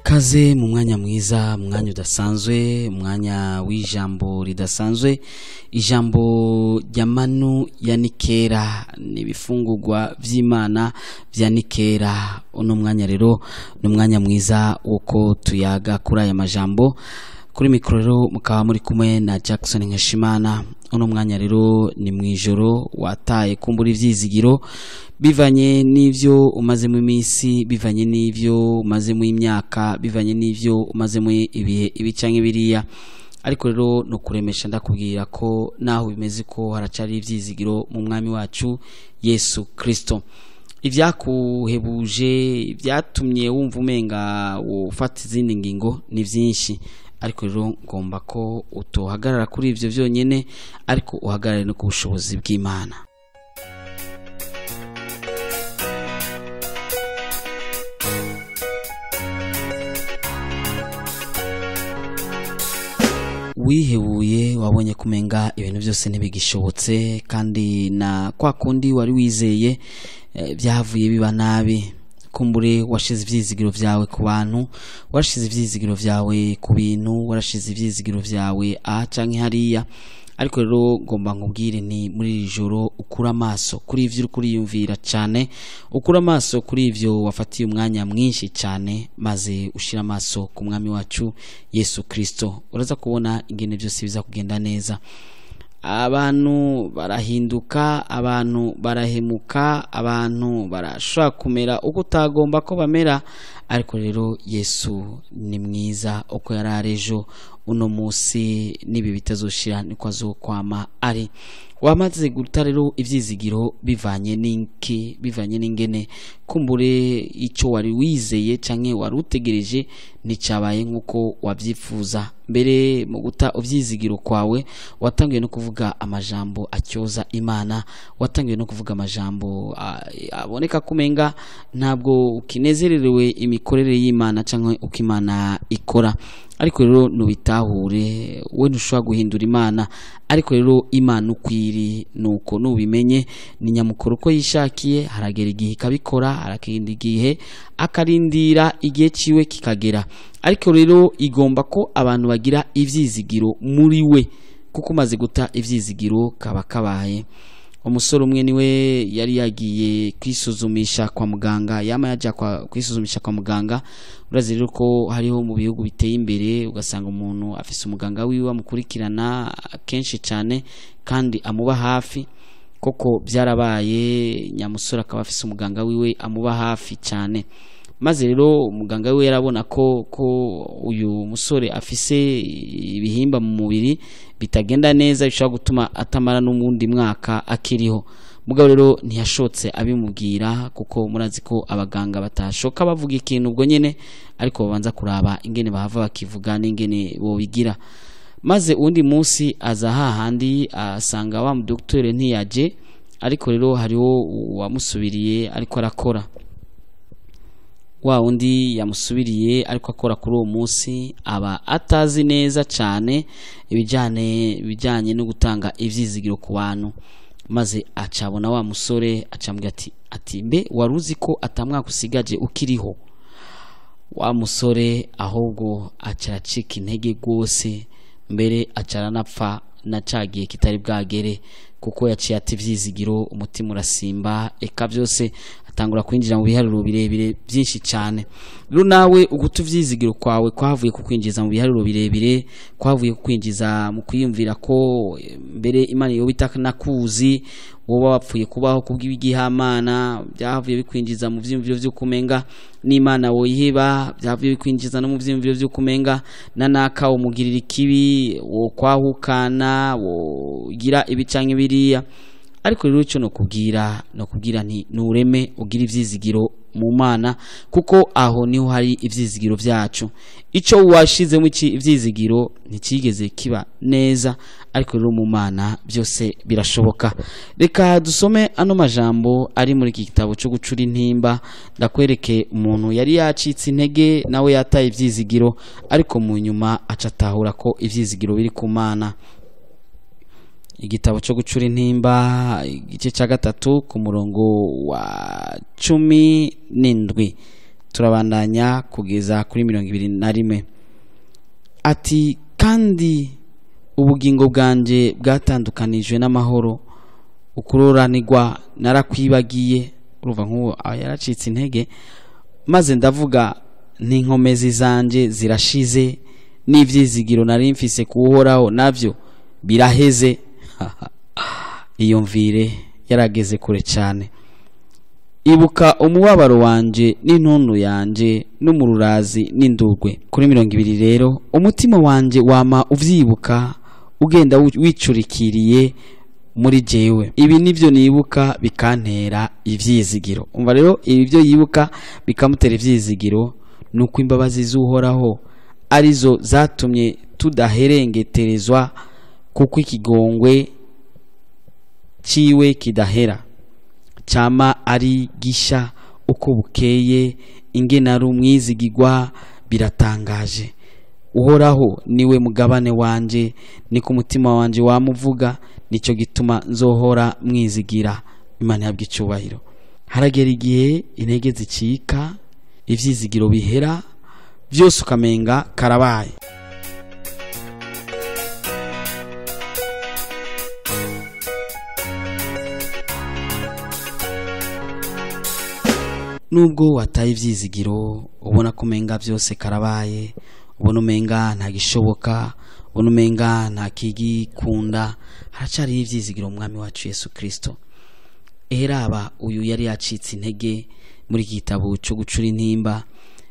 Kaze mu mwanya mwiza, mwanya udasanzwe, umwanya w'ijambo ridasanzwe, ijambo rya manu ya Nikera, ni ibifungurwa vy'Imana vya Nikera. Uno mwanya rero ni umwanya mwiza w'uko tuyaga kuri aya majambo. Kuri mikoro rero mukaba muri kumwe na Jackson Nkeshimana. Uno mwanya rero ni mwijoro wataye kumbura ivyizigiro bivanye n'ivyo umazemo iminsi, bivanye n'ivyo umazemo imyaka, bivanye n'ivyo umazemo ibihe ibi canke biriya. Ariko rero no kuremesha ndakubwira ko naho bimeze ko haracari ivyizigiro mu mwami wacu Yesu Kristo. Ivyakuhebuje, ivyatumye wumva umenga ufata izindi ngingo ni vyinshi, ariko rero ngomba ko utohagarara kuri ivyo vyonyene, ariko uhagarare no ku bushobozi bw'Imana. Wihebuye wabonye kumenga ibintu byose ntibigishobotse, kandi na kwa kundi wari wizeye byavuye biba nabi. Kumbure washize ivyizigiro vyawe ku bantu, washize ivyizigiro vyawe ku bintu, warashize ivyizigiro vyawe aha canke hariya. Ariko rero ngomba nkubwire ni muri iri joro ukura amaso kuri ivyo uri kuriyumvira cane, ukura amaso kuri ivyo wafatiye umwanya mwinshi cane, maze ushira amaso ku mwami wacu Yesu Kristo. Uraza kubona ingene byose biza kugenda neza. Abantu barahinduka, abantu barahemuka, abantu barashobora kumera uko utagomba ko bamera, ariko rero Yesu ni mwiza uko yari ari ejo, uno munsi n'ibi bitazoshira niko azokwama ari. Wamaze guta rero ivyizigiro bivanye n'inki, bivanye n'ingene kumbure ico wari wizeye canke wari utegereje nticabaye nkuko wavyifuza. Mbere mu guta ivyizigiro kwawe watangiye no kuvuga amajambo acyoza Imana, watangiye no kuvuga amajambo aboneka kumenga ntabwo ukinezererewe imikorere y'Imana canke uko Imana ikora. Ariko rero nubitahure, we ntushobora guhindura Imana, ariko rero Imana ukwiri nuko nubimenye ni nyamukuru ko yishakiye. Haragera igihe ikabikora, harakinda igihe akarindira igihe ciwe kikagera. Ariko rero igomba ko abantu bagira ivyizigiro muri we, kuko umaze guta ivyizigiro kaba kabaye. Umusore umwe niwe yari yagiye kwisuzumisha kwa muganga, yama yaja kwisuzumisha kwa muganga. Urazi rero ko hariho mu bihugu biteye imbere ugasanga umuntu afise umuganga wiwe amukurikirana kenshi cyane kandi amuba hafi. Koko byarabaye, nyamusore akaba afise umuganga wiwe amuba hafi cyane. Maze rero umuganga wiwe yarabona ko uyu musore afise ibihimba mu mubiri bitagenda neza bishobora gutuma atamara n'umundi mwaka akiriho. Mugabo rero ntiyashotse abimubwira, kuko murazi ko abaganga batashoka bavuga ikintu ubwo nyene, ariko babanza kuraba ingene bahava bakivuga n'ingene bobigira. Maze undi munsi aza hahandi asanga wa mudokiteri ntiyaje, ariko rero hariho uwamusubiriye ariko arakora. Wa undi yamusubiriye ariko akora kuri uwo munsi aba atazi neza cyane ibijyanye no gutanga ivyizigiro ku bantu. Maze acabona wa musore acambwira ati mbe waruzi ko atamwaka usigaje ukiriho? Wa musore ahubwo acaracika intege rwose, mbere acaranapfa na cagiye kitari bwagere, kuko yaciye ati ivyizigiro, umutima urasimba, eka byose atangura kwinjira mu biharuro birebire byinshi cyane. Rero nawe uguta ivyizigiro kwawe kwavuye kukwinjiza mu biharuro birebire, kwavuye kukwinjiza mu kwiyumvira ko mbere Imana yoba itanakuzi, woba wapfuye kubaho kubw'igihamana, byavuye bikwinjiza mu vyiyumviro vyo kumenga n'Imana woyiheba, byavuye bikwinjiza no mu vyiyumviro vyo kumenga na naka umugirira ikibi, wo kwahukana, wogira ibi canke biriya. Ariko rero ico nokubwira nti nureme ugira ivyizigiro mu Mana, kuko aho niho hari ivyizigiro vyacu. Ico washizemo ivyizigiro ntikigeze kiba neza, ariko rero mu Mana byose birashoboka. Reka dusome ano majambo ari muri iki gitabo cyo gucura intimba, ndakwereke umuntu yari yacitse intege nawe yataye ivyizigiro, ariko mu nyuma acatahura ko ivyizigiro biri ku Mana. Igitabo cyo gucura intimba igice cya 3 ku murongo wa 17, turabandanya kugeza kuri 21. Ati kandi ubugingo bwanje bwatandukanijwe n'amahoro, ukuroranirwa narakwibagiye. Urumva nk'uwo yaracitse intege. Maze ndavuga n'inkomezi zanje zirashize, n'ivyizigiro nari mfise kuhoraho navyo biraheze. Iyo mvire yarageze kure cyane. Ibuka umubabaro wanje n'intuntu yanje n'umururazi n'indurwe. Kuri 20 rero, umutima wanje wama uvyibuka, ugenda wicurikiriye muri jewe. Ibi nivyo nibuka bikantera ivyizigiro. Umva rero, ibi byo yibuka bikamutera ivyizigiro nuko imbabazi z'Uhoraho arizo zatumye tudaherengeterezwa, kuko ikigongwe ciwe kidahera, cama ari gisha uko bukeye. Ingene ari umwizigigwa biratangaje. Uhoraho niwe mugabane wanje, niko umutima wanje wamuvuga, nico gituma nzohora mwizigira. Imana yabwe icyubahiro. Haragera igihe intege zicika, ivyizigiro bihera, byose ukamenga karabaye. Nubwo wataye ivyizigiro, ubona ko umenga byose karabaye, ubona umenga nta gishoboka, ubona umenga nta kigikunda, haracariho ivyizigiro umwami wacu Yesu Kristo. Eraba uyu yari yacitse intege muri iki gitabo cyo gucura intimba,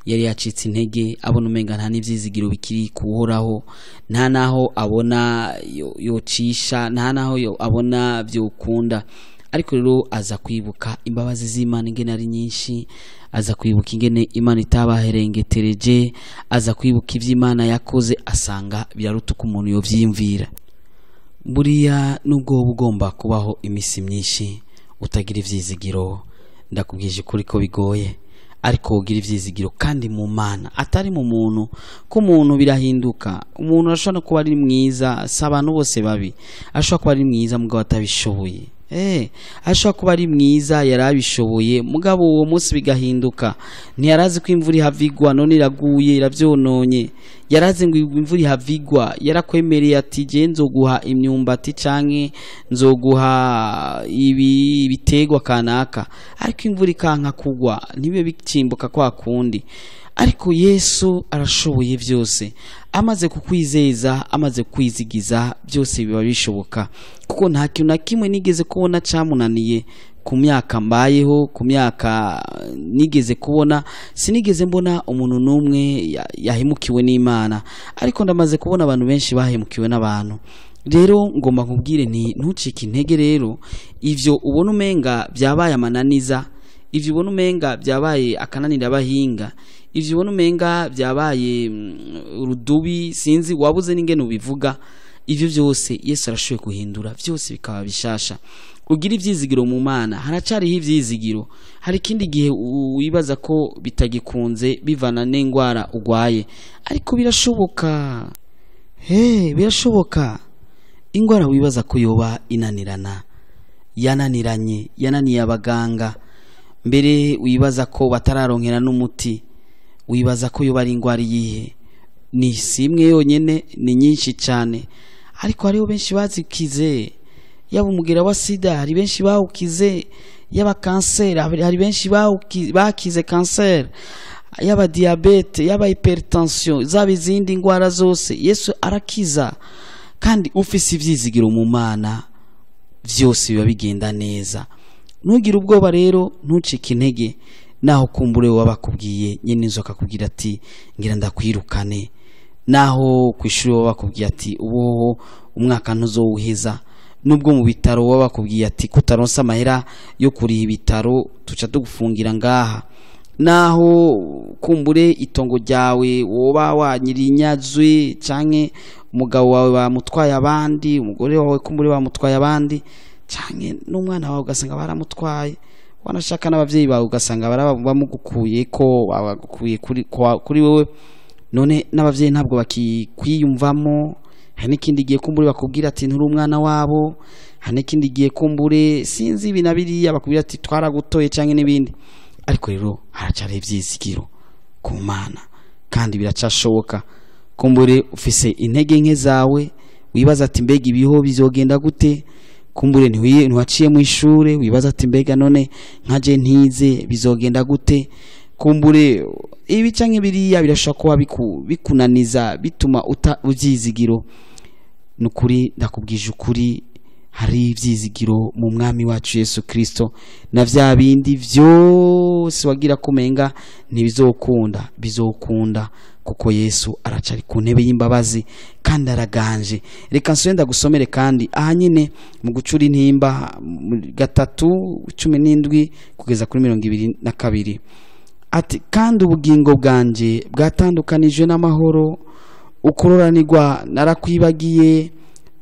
yari yacitse intege abona umenga nta n'ivyizigiro bikiri kuhoraho, nta naho abona yocisha, nta naho abona vyokunda. Ariko rero aza kwibuka imbabazi z'Imana ingene ari nyinshi, aza kwibuka ingene Imana itabaherengetereje, aza kwibuka ivy'Imana yakoze, asanga biraruta uko umuntu yovyiyumvira. Buriya nubwo woba ugomba kubaho imisi myinshi utagira ivyizigiro, ndakubwije ukuri ko bigoye, ariko ugira ivyizigiro kandi mu Mana, atari mu muntu. Ko umuntu birahinduka, umuntu arashobora kuba ari mwiza, si abantu bose babi, ashobora kuba ari mwiza mugabo atabishoboye. Ashobora kuba ari mwiza yarabishoboye, mugabo uwo munsi bigahinduka. Ntiyarazi ko imvura ihavigwa, none iraguye iravyononye. Yarazi ngo imvura ihavigwa, yarakwemereye ati je nzoguha imyumbati canke nzoguha ibi bitegwa kanaka, ariko imvura ikanka kugwa, ntibibe bikimbuka kwa kundi. Ariko Yesu arashoboye byose, amaze kukwizeza, amaze kwizigiza, byose biba bishoboka. Kuko nta kintu na kimwe nigeze kubona camunaniye ku myaka mbayeho, ku myaka nigeze kubona, sinigeze mbona umuntu n'umwe yahemukiwe n'Imana, ariko ndamaze kubona abantu benshi bahemukiwe n'abantu. Rero ngomba nkubwire nti ntucike intege. Rero ivyo ubona umenga byabaye amananiza, ivyo ubona umenga byabaye akananira abahinga, ivyo ubona umenga byabaye urudubi, sinzi wabuze n'ingene ubivuga, ivyo byose Yesu arashoboye guhindura byose bikaba bishasha. Ugira ivyizigiro mu Mana, haracariho ivyizigiro. Hari ikindi gihe wibaza ko bitagikunze bivana n'ingwara ugwaye, ariko birashoboka. Birashoboka. Ingwara wibaza ko yoba inanirana, yananiranye, yananiye abaganga, mbere wibaza ko batararonkera n'umuti, wibaza ko yoba ari ingwara iyihe? Ni simwe yonyene, ni nyinshi cyane, ariko hariho benshi bazikize. Yaba umugera wa sida hari benshi bawukize, yaba kanseri hari benshi bakize kanseri, yaba diabete, yaba hypertension, zaba izindi ngwara zose Yesu arakiza. Kandi ufise ivyizigiro mu Mana vyose biba bigenda neza. Ntugire ubwoba rero, ntucike intege. Naho kumbure wabakubwiye nyene inzu akakubwira ati ngira ndakwirukane, naho kwishuri wabakubwiye ati uboho umwaka ntuzowuheza, nubwo mu bitaro wabakubwiye ati kutaronsa amahera yo kuriha ibitaro tuca tugufungira ngaha, naho kumbure itongo ryawe woba wanyirinyazwe canke umugabo wawe bamutwaye abandi, umugore wawe kumbure bamutwaye abandi, canke n'umwana wawe ugasanga baramutwaye, wanashaka n'abavyeyi bawe ugasanga bamugukuye ko bagukuye kuri wewe, none n'abavyeyi ntabwo bakikwiyumvamo. Hari n'ikindi gihe kumbure bakubwira ati nturi umwana wabo. Hari n'ikindi gihe kumbure sinzi ibi na biriya bakubwira ati twaragutoye canke n'ibindi. Ariko rero haracari ivyizigiro ku Mana kandi biracashoboka. Kumbure ufise intege nke zawe, wibaza ati mbega ibiho bizogenda gute? Kumbure ntiwaciye mu ishure, wibaza ati mbega none nkaje ntize bizogenda gute? Kumbure ibi canke biriya birashobora kuba bikunaniza, bituma uta ivyizigiro. Nukuri ndakubwije ukuri, hari ivyizigiro mu Mwami wacu Yesu Kristo, na vya bindi vyose wagira kumenga ntibizokunda, bizokunda, kuko Yesu aracari ku ntebe y'imbabazi kandi araganje. Reka nsubire ndagusomere kandi aha nyine mu gucura intimba 3:17 kugeza kuri 22. Ati kandi ubugingo bwanje bwatandukanijwe n'amahoro, ukuroranirwa narakwibagiye,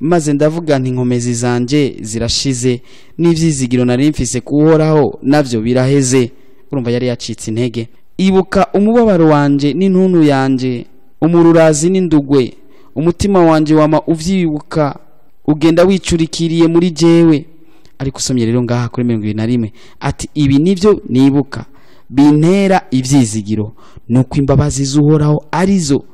maze ndavuga nti inkomezi zanje zirashize, n'ivyizigiro nari mfise kuhoraho navyo biraheze. Urumva yari yacitse intege. Ibuka umubabaro wanje n'intuntu yanje, umururazi n'indugwe, umutima wanje wama uvyibuka, ugenda wicurikiriye muri jewe. Ariko usomye rero ngaha kuri 21 ati ibi nivyo nibuka bintera ivyizigiro, nuko imbabazi z'Uhoraho arizo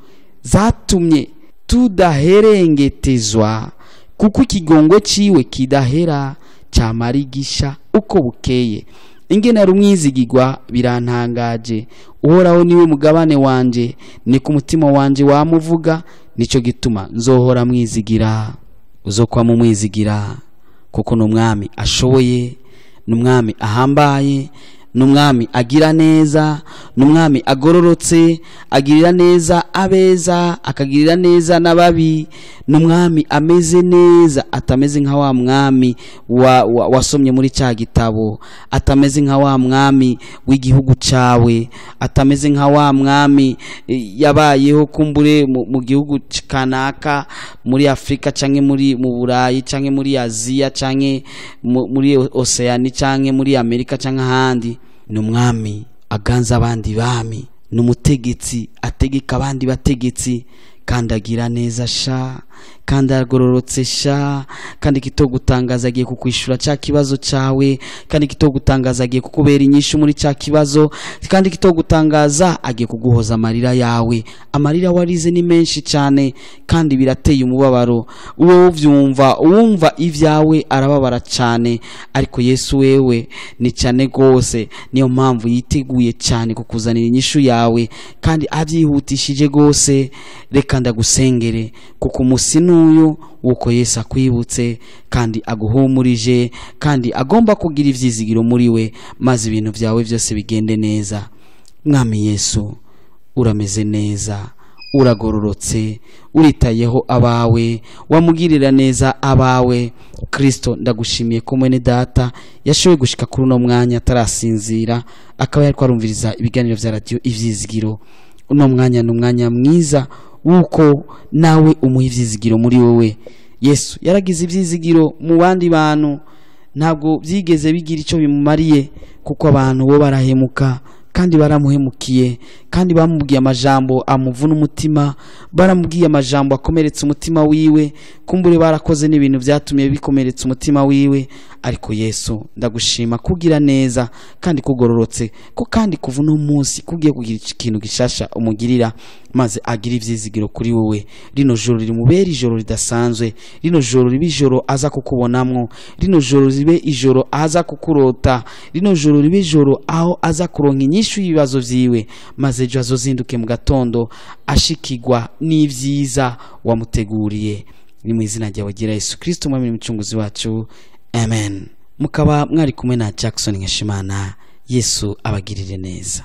zatumye tudaherengetezwa, kuko ikigongo ciwe kidahera camarigisha uko bukeye. Ingene ari umwizigirwa birantangaje, Uhoraho niwe mugabane wanje, niko umutima wanje wamuvuga, nico gituma nzohora mwizigira. Uzokwa mu mwizigira, kuko n'umwami ashoboye, n'umwami ahambaye, n'umwami agira neza, n'umwami agororotse, agirira neza abeza, akagirira neza n'ababi, n'umwami ameze neza, atameze nka wa mwami wasomye muri cya gitabo, atameze nka wa mwami w'igihugu cawe, atameze nka wa mwami yabayeho kumbure mu gihugu kanaka muri Afrika canke muri mu Burayi canke muri Aziya canke muri Oceania canke muri Amerika canke ahandi. N'umwami aganza abandi bami, n'umutegetsi ategeka abandi bategetsi, kandi agira neza sha, kandi agororotse sha, kandi kitogutangaza agiye kukwishura cya kibazo cawe, kandi kitogutangaza agiye kukubera inyishu muri cya kibazo, kandi kitogutangaza agiye kuguhoza amarira yawe. Amarira warize ni menshi cyane kandi birateye umubabaro. Uwo uvyumva, uwumva ivyawe arababara cyane, ariko Yesu wewe ni cyane gose. Niyo mpamvu yiteguye cyane kukuzanira inyishu yawe kandi abyihutishije gose. Reka ndagusengere, kuko umusi n'uyu uko Yesu akwibutse kandi aguhumurije kandi agomba kugira ivyizigiro muri we, maze ibintu vyawe vyose bigende neza. Mwami Yesu, urameze neza, uragororotse, uritayeho abawe, wamugirira neza abawe. Kristo, ndagushimiye ko mwene data yashoboye gushika kuri uno mwanya atarasinzira, akaba yariko arumviriza ibiganiro vya radio Ivyizigiro. Uno mwanya ni umwanya mwiza wuko nawe umuha ivyizigiro muri wowe. Yesu yaragize ivyizigiro mu bandi bantu, ntabwo byigeze bigira ico bimumariye, kuko abantu bo barahemuka kandi baramuhemukiye, kandi bamubwiye amajambo amuvuna umutima, baramubwiye amajambo akomeretsa umutima wiwe, kumbure barakoze n'ibintu byatumye bikomeretsa umutima wiwe. Ariko Yesu, ndagushima kugira neza kandi kugororotse, ko kandi kuva uno munsi kugiye kugira ikintu gishasha umugirira, maze agira ivyizigiro kuri wowe. Rino joro rimubera ijoro ridasanzwe, rino joro ribe ijoro aza kukubonamwo, rino joro ribe ijoro aza kukurota, rino joro ribe ijoro aho aza kuronka inyishu y'ibibazo vyiwe, maze ejo azozinduke mu gatondo ashikirwa n'ivyiza wamuteguriye. Ni mu izina ryawe ryera Yesu Kristo Umwami n'Umucunguzi wacu, amen. Mukaba mwari kumwe na Jackson Nkeshimana. Yesu abagirire neza.